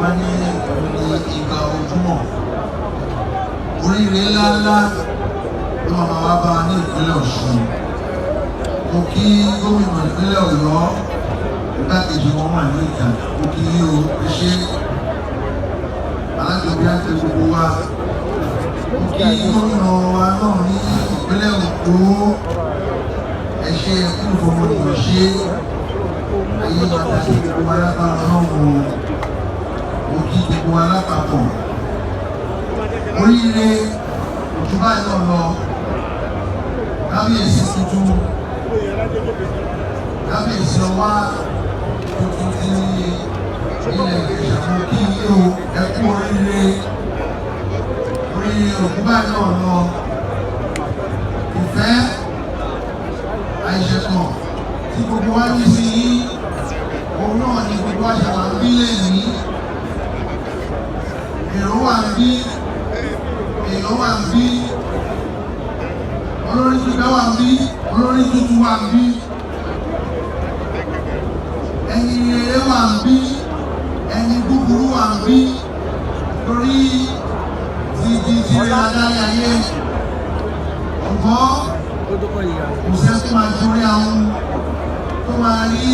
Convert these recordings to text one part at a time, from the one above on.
Wọ́n ní òun ní ìgbà ojúmọ̀. Oríire ńláńlá ló máa wá bá wa ní ìpínlẹ̀ Ọ̀ṣun. Mo kí gómìnà ìpínlẹ̀ Ọ̀yọ́, igbákejì wọn wà ní ìta. Mo kí yín o, ẹ ṣé, alájọbí àti gbogbo wa. Mo kí gómìnà wa náà ní ìpínlẹ̀ Oǹdó, ẹ ṣé, ẹ kú ìfọmọnìyàn ṣe ayé pàtàkì gbogbo wa lágbára Ọlọ́run o. Mo kí gbogbo wa lápapọ̀. Oríire ojú báyìí náà lọ. Kábíyèsí tuntun, kábíyèsí ọwá tuntun ti ilẹ̀ Ìjẹ̀ṣà, mo kí yín o, ẹ kú oríire. Oríire òkú báyìí náà lọ. Ìfẹ́ àìṣẹ̀tàn tí gbogbo wa ní sí yín, òun náà ni gbogbo wa ṣe wà ń bí lẹ́yìn. Èrò wà ń bí, èèyàn wà ń bí, olórí tuntun wà ń bí, olórí tuntun wà ń bí, ẹni rere wà ń bí, ẹni búburú wà ń bí, torí ti di tirẹ̀ adarí ayé. Ṣùgbọ́n kò sẹ́ni tó máa torí àwọn tó máa rí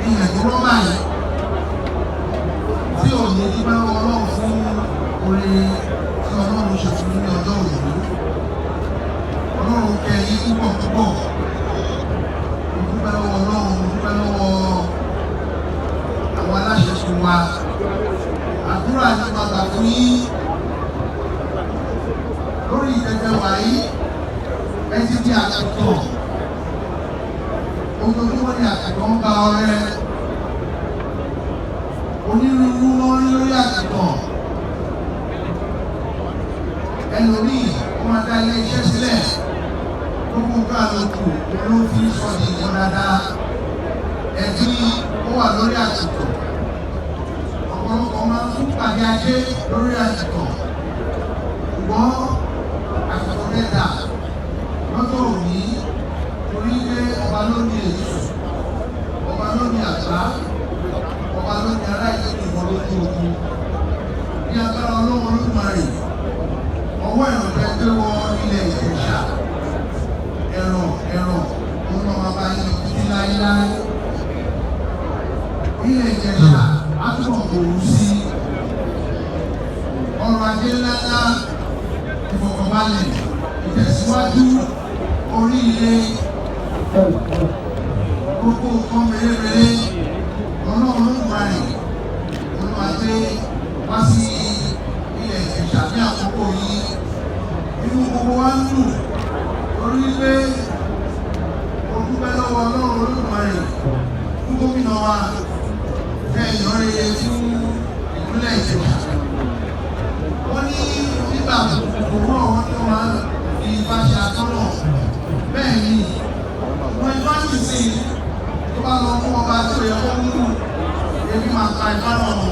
ilẹ̀ tó rọ́ báyìí tí ò ní dúpẹ́ lọ́wọ́ Ọlọ́run fún oore tí Ọlọ́run ṣe fún ní ọjọ́ òní. Ọlọ́run kẹ́ yín púpọ̀ púpọ̀. Mo dúpẹ́ lọ́wọ́ Ọlọ́run, mo dúpẹ́ lọ́wọ́ àwọn aláṣẹ fún wa. Àdúrà ní bàbá fún yín lórí ìtẹ́tẹ́ wàyí. Ẹ ti di àtúntò, ojoojúmọ́ ni àtúntò ń gba ọrẹ onírúurú wọn rí lórí àtúntò. Ẹlòmíì, ó máa dá ilé iṣẹ́ sílẹ̀, gbogbo nǹkan àlòkù ló fi sọ di nǹkan dáadáa. Ẹbí ó wà lórí àtúntò, ọ̀pọ̀lọpọ̀ máa ń tún pàdé ajé lórí àtúntò. Ṣùgbọ́n àtúntò mẹ́ta lọ́jọ́ òní, torí pé ọba ló ní èso, ọba ló ní àgbá, ọba ló ní ará ìlú ìbọn lójú ogun. Ní agbára Ọlọ́run Olódùmarè, ọwọ́ ẹ̀rọ tẹ́ gbé wọ ilẹ̀ Ìjẹ̀ṣà, ẹ̀rọ ẹ̀rọ òun náà máa bá yín títí láéláé. Ilẹ̀ Ìjẹ̀ṣà á túbọ̀ gbòòrò sí i. Ọrọ̀ ajé ńláńlá, ìfọ̀kànbalẹ̀, ìtẹ̀síwájú, oríire, gbogbo nǹkan mèremère, Ọlọ́run Olódùmarè olúwa gbé wá sí ilẹ̀ Ìjẹ̀ṣà ní àkókò yìí. Inú gbogbo wa ń dùn torí pé o dúpẹ́ lọ́wọ́ Ọlọ́run Olódùmarè fún gómìnà wa fẹ́ ìyọ́rẹ́yẹ fún ìpínlẹ̀ Ìjẹ̀ṣà. Wọ́n ní nígbà òwúrọ̀, wọn ní wọ́n máa ń fi ifá ṣe atọ́nà. Bẹ́ẹ̀ ni wọ́n ifá sì sí tó bá lọ mú ọba tí ó yẹ kó mú, ebi máa pa ifá náà o.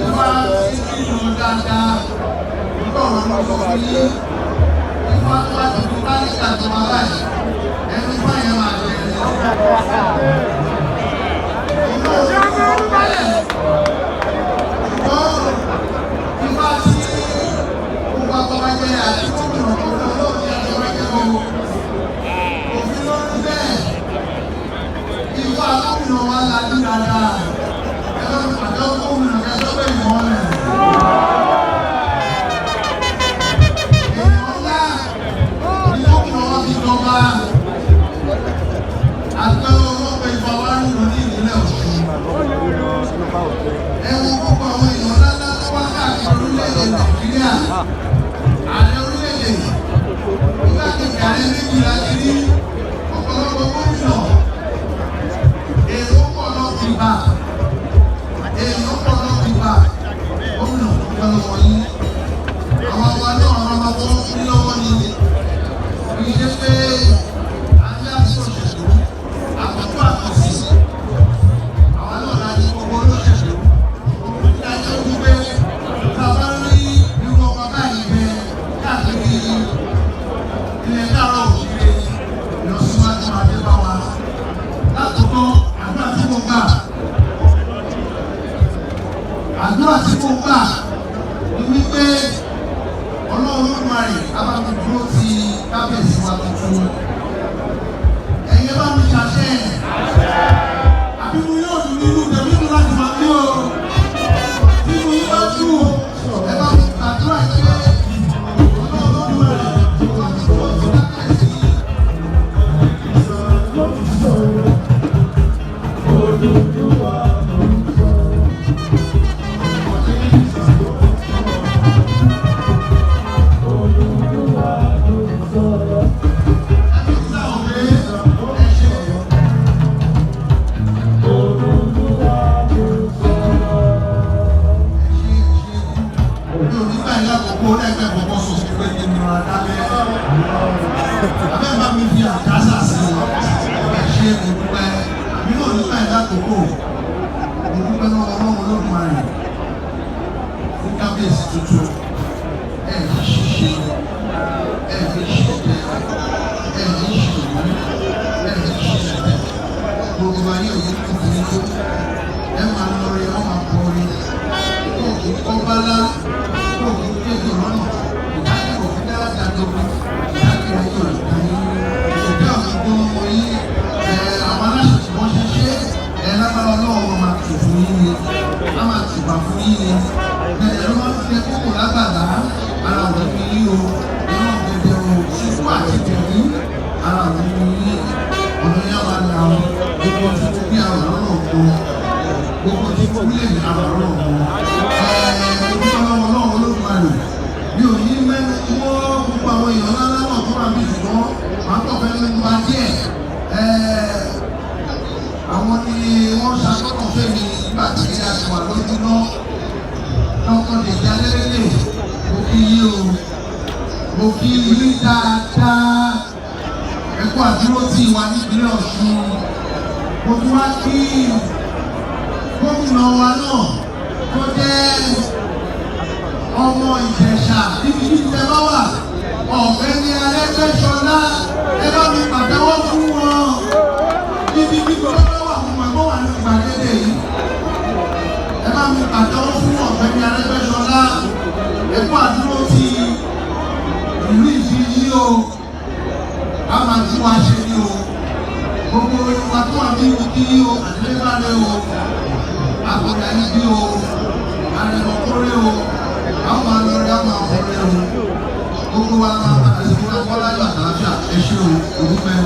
Ifá tí kì í lọ dáadáa nígbà ọ̀rọ̀ ló sọ fún yín. Ifá tó bá ti fi tálíkà tó máa báyìí, ẹnu ifá yẹn máa jẹ ẹ́. Inú òun sọ bẹ́ẹ̀, ṣùgbọ́n ifá tí gbogbo àtọ́bàjẹ́ àti gómìnà tó fún ọlọ́run ní àtọ́bàjẹ́ o, òfin ló ń bẹ́ẹ̀. Ifá gómìnà wa lajú dáadáa. Ẹgbẹ́ àjọ gómìnà kẹsọ́ pé ìmọ̀ọ́lẹ̀. Èèyàn ńlá ní gómìnà wa fi jọba. Àti ọlọ́pàá ìfọ̀ wa. Mo dúpẹ́ lọ́wọ́ Ọlọ́run Olódùmarè fún kábíyèsí tuntun. Ẹ ní ṣíṣe, ẹ ní ṣíṣe, ẹ ní ṣìwé, ẹ ní ṣíṣe. Gbogbo ayé òní kúkú ní tó. Ẹ máa lọ rí, ẹ máa bọ̀ rí. Kó kí kọ́ bálá, kó kí kéjò lọ́nà, ìdájọ́ òfin dáradà lóbi, ìdájọ́ ayé òní kan yín. Òbí àwọn gbogbo ọmọ yín, ẹ àwọn aláṣẹ tí wọ́n ṣe ṣe, ẹ lágbára Ọlọ́run wọn máa tù fún yín ni, á máa tùbà fún yín ni. Bẹ́ẹ̀ ló máa ń fi kókò lágbàlá, ara ò ní fi yín o, iná gẹ̀dẹ̀ o, ṣubú àti tẹ̀mí, ara ò ní fi yín, ọ̀nà yẹn máa là o, gbogbo tuntun bí àwọn ọ̀rọ̀ ọ̀gbọ́n, gbogbo tí kúlẹ̀ ní àwọn ọ̀rọ̀ ọ̀gbọ́n. Ẹ dúpẹ́ lọ́wọ́ Ọlọ́run Olódùmarè. Mi ò ní mẹ́nu mọ́ gbogbo àwọn èèyàn ńlá ńlá náà tó wà bí, ṣùgbọ́n màá kọ̀ fẹ́ mẹ́nu bà díẹ̀. Àwọn ni wọ́n ṣàkóso fẹ́mi nígbà tí a ti wà lójú náà. Dr. Dèjì Adélélè, mo kí yín o, mo kí yín dáadáa. Ẹ kú àdúró tí wà nípínlẹ̀ Ọ̀ṣun. Mo tún wá kí gómìnà wa náà tó jẹ́ ọmọ Ìjẹ̀ṣà níbi tí tẹ bá wà, Ọ̀gbẹ́ni Arẹ́gbẹ́ṣọlá, ẹ bá mi pàtẹ́wọ́ fún wọn. Níbi tí tẹ bá wà fún wọn, wà ní gbàgede yìí. Ẹ bá mi pàtẹ́wọ́ fún Ọ̀gbẹ́ni Arẹ́gbẹ́ṣọlá. Ẹ kú àdúró ti ìlú ìfi yí o, a máa tún wa ṣe ni o. Gbogbo ìwà tó wà ní ìwú kí o, àdébàrẹ o, àkọ̀dà yìí bí o, àrẹ̀mọ̀kórè o, àwọn máa lọ rí, àwọn máa bọ̀rẹ̀ o. Gbogbo wa máa padà sí wọn kọ́ láyọ̀ àtàlàfíà. Ẹ ṣé o, òdúpẹ́.